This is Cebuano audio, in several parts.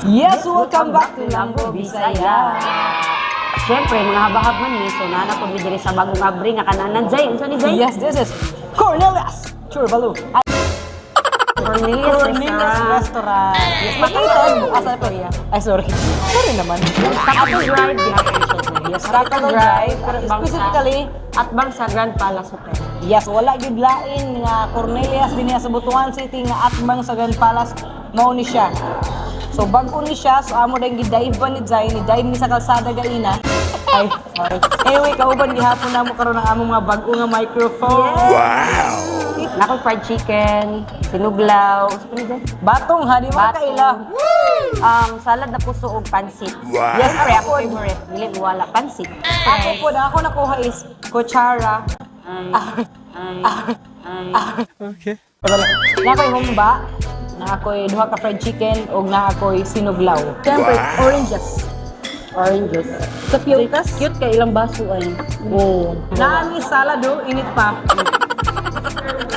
Yes, welcome back to Lambo Bisaya. Siyempre, mga habahab man ni, so naa na po mi diri sa bagong abri nga kananan. Jay, unsa ni Jay? Yes, this is Cornelius Churbalu. Cornelius, Cornelius Restaurant. Restaurant. Yes, located. Asa pa? Ay, sorry. Sorry naman. Capital Drive, gihapon siya, Jay. Yes, Capital Drive. At bang sa- Specifically, At bang sa Grand Palace Hotel. Yes, wala gyud lain nga Cornelius dinhi sa Butuan City nga atbang sa Grand Palace mao ni siya. So bag-o ni siya, so amo dayong gidive ni Jai, ni dive ni sa kalsada gaina. Ay, sorry. Anyway, kauban gihapon namo karon ang among mga bag-o nga microphone. Nako fried chicken, sinuglaw, unsa pa ni Jay? Batong ha, di mo Batong. kaila. Salad na puso og pansit. Wow. Yes, pre, ako favorite. Dili wala pansit. Ako po na ako nakuha is kutsara. Ay, ay, ay. Okay. Wala. Na ako'y humba, na ako'y duha ka fried chicken ug na ako'y sinuglaw. Siyempre, oranges. Oranges. Sa piutas. Cute kay ilang baso ay. Oh. Naami salad do, init pa.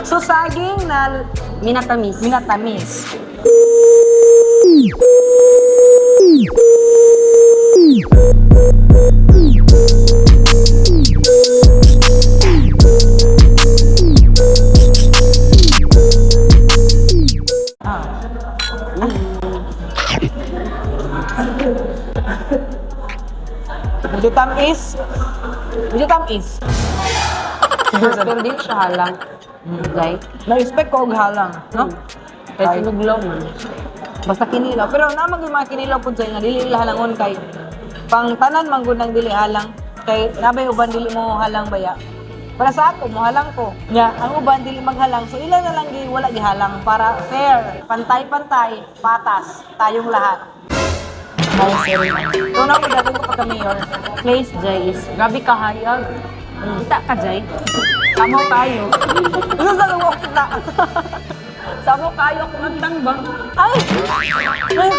So saging na Minatamis. minatamis. Ah. Medyo tamis. Medyo tamis. Pero dili siya halang. Jay. Na-expect ko og halang, no? Kay sinuglaw man. Basta kinilaw. Pero naman yung mga kinilaw po dyan, nga dili ila halangon kay pang tanan man gud nang dili halang kay nabay uban dili mo halang baya. Para sa ako mo halang ko. Nya, ang uban dili maghalang. So ila na lang gi wala gihalang para fair, pantay-pantay, patas tayong lahat. Ay, sorry. Ito na ako dagdag ko pagka mayor. Place, Jay, is grabe ka hayag. Kita ka, Jay. Samo kayo. Gusto sa luwak kita. Samo kayo kung andang ba? Ay! Ay!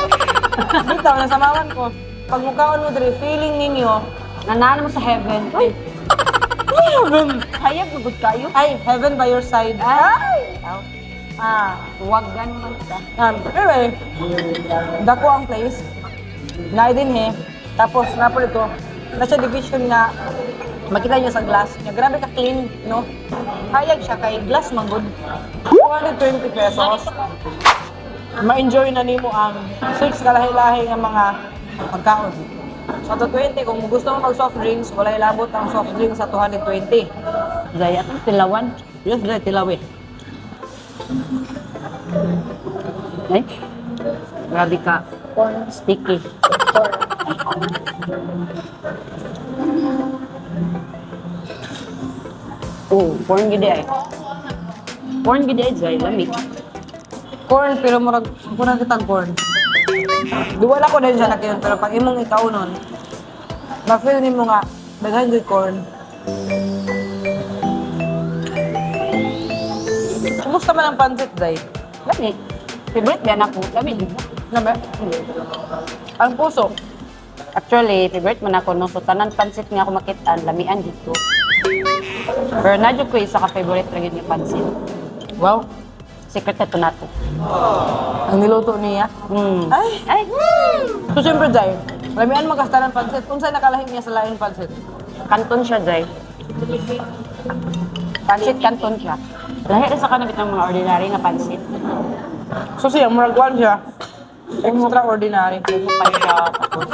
Dito, nasamawan ko. Pag mukhaon mo diri, feeling ninyo, Nanano mo sa heaven. Uy, heaven! hayag na gud kayo. Ay, heaven by your side. Ay! Ah. Huwag man ka. Anyway, dako ang place. Na din he. Tapos, napo dito, nasa division nga, makita niyo sa glass niya. Grabe ka clean, no? Hayag siya kay glass man good. 220 pesos. Ma-enjoy na nimo ang six kalahi-lahi nga mga pagkaon. Sa 220, kung gusto mo mag soft drinks, walay labot ang soft drinks sa 220. Jay, atong tilawan. Yes, dahil tilawi. Ay, grabe ka. Sticky. Oh, corn gid ay. Corn gid ay, Jay, lami. Corn, pero murag, murag kitang corn. Duwala ko din siya nakiyon, pero pag imong ikaw nun, ma-feel nimo nga, daghan gyud corn. Kumusta man ang pancit, Zay? Lami. Favorite ba nako? Lami di ba? Nabe? Ang puso. Actually, favorite man ako no. So tanan pansit nga ako makitaan, lamian dito. Pero na jud ko isa ka favorite ra gyud nga pansit. Wow. Secret na to nato. Ang niluto niya. Ay! Ay! So, siyempre, Zay, lamian magkastaran pansit. Unsay nakalahi niya sa lain pansit? Kanton siya, Jay. Pansit kanton siya. Lahi ra sa kanabit ng mga ordinary nga pansit. So, siya, murag kwan siya. Extraordinary. Ano pa siya, tapos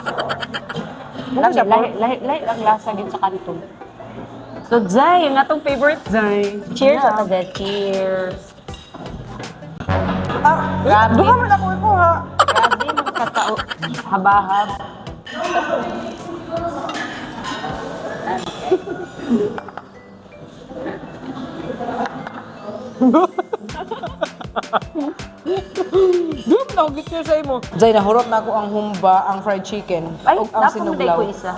Ano lahi, siya, lahi, lahi, lahi ang lasa gid sa kanton. So, Jay, ang atong favorite, Jay. Cheers, Yeah. yeah. Jay. Cheers. Ah, Grabe. duha man ako ikuha. Grabe, mga katao. Habahab. Doon na ako gityo sa imo. Jay, nahurot na ako ang humba, ang fried chicken, Ay, ug ang dapat mo sinuglaw. ko isa.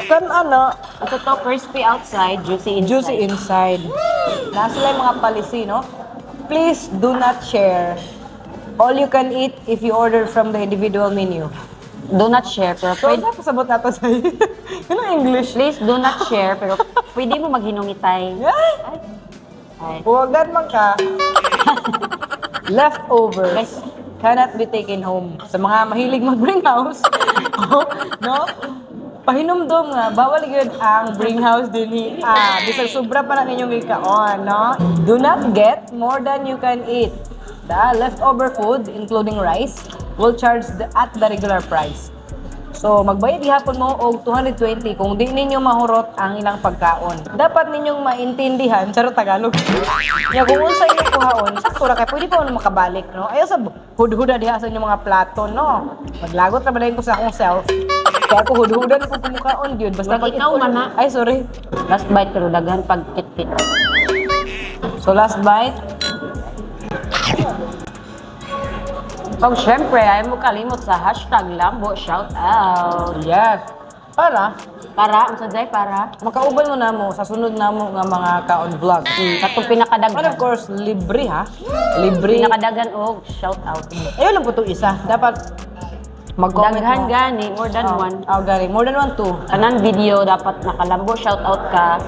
Kan ana, Ito to, crispy outside, juicy inside. juicy inside. Na sila yung mga palisi, no? Please do not share. All you can eat if you order from the individual menu. Do not share, pero So, pwede, ano pasabot nato sa Yun ang English. please do not share, pero pwede mo maghinungitay. Ay! Ay. Huwagan man ka. Leftovers. Guys, cannot be taken home. Sa mga mahilig mag-bring house, no? Pahinumdom nga, bawal gyud ang bring house dinhi. Ah, bisag sobra pa na ninyong gikaon, no? Do not get more than you can eat. The leftover food, including rice, will charge at the regular price. So, magbayad gihapon mo og 220 kung di ninyo mahurot ang ilang pagkaon. Dapat ninyong maintindihan, charot Tagalog. Nya kung unsa inyong kuhaon, sakto ra kay pwede pa mo makabalik, no? Ayaw sa hudhuda diha sa inyong mga plato, no? Maglagot ra ba ko sa akong self. Kaya ako hudhuda na kung kumukaon gyud basta Wag ikaw man, na. Ay, sorry. Last bite pero daghan pag kit-kit. So last bite. Pag syempre, ayaw mo kalimot sa #LamboShoutout. Yes. Para Para, unsa jay para? Makauban mo na mo sa sunod na mo nga mga kaon vlog. Katong And pinakadaghan. of course, libre ha. Libre. Pinakadaghan og shoutout. Ayun lang po itong isa. Dapat mag-comment Daghan mo. gani, more than Oh, one. Oh, gani. More than one, two. Tanan video dapat nakalambo shoutout ka.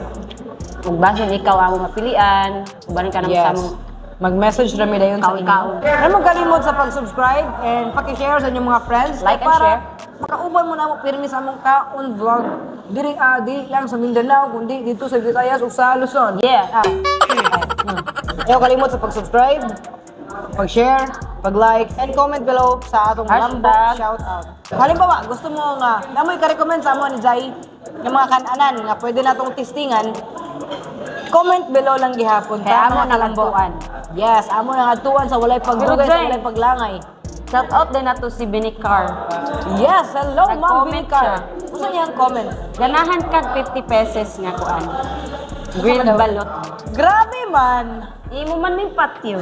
Ug basin ikaw ang mapilian, ubanin ka nang sa among Mag-message rami dayon sa inyo. Kaon-kaon. Ano mo kalimot sa pag-subscribe and paki-share sa inyong mga friends. Like and para share. makauban mo na mo pirmi sa among kaon vlog. Diri di lang sa Mindanao kundi dito sa Visayas ug sa Luzon. Yeah. Ah. Ayaw kalimot sa pag-subscribe, pag-share, pag-like, and comment below sa atong Lambo Hashtag. Shoutout. Halimbawa, gusto mo nga, namoy ka-recommend sa amo ni Zai ng mga kananan nga pwede natong testingan, comment below lang gihapon. Kaya Ta, amo mga kalambo. nang adtuan. Yes, amo nang adtuan sa walay pagdugay, Pero sa Zai, walay paglangay. Shoutout din nato si Benicar. Yes, hello Ma'am Nag-comment Binicar. siya. Gusto niya ang comment? Ganahan kag 50 pesos nga kuan. Grilled balot. Grabe man! Imo man may patio.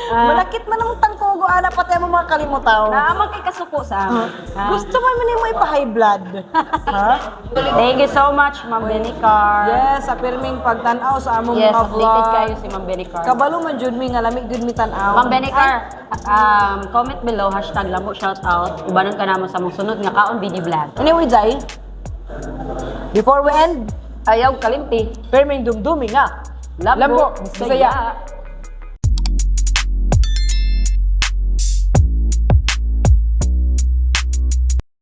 Ah. Malakit man ang tangkogo, ana, pati mo mga kalimutaw. Naamang kay kasuko sa amo. Ah. Gusto man mo nimo ipa-high blood. Ha? Thank you so much, Ma'am Benicar. Yes, sa pirming pagtan-aw sa among Yes, mga updated vlog. kayo si Ma'am Benicar. Kabalo man jud mi nga lami jud mi tan-aw. Ma'am Benicar, comment below, #LamboShoutout. Ubanon ka namo sa mong sunod nga kaon video vlog. Anyway, Jai, before we end, Ayaw kalimti. pirming dumdumi nga. Lambo, Bisaya. Bisaya.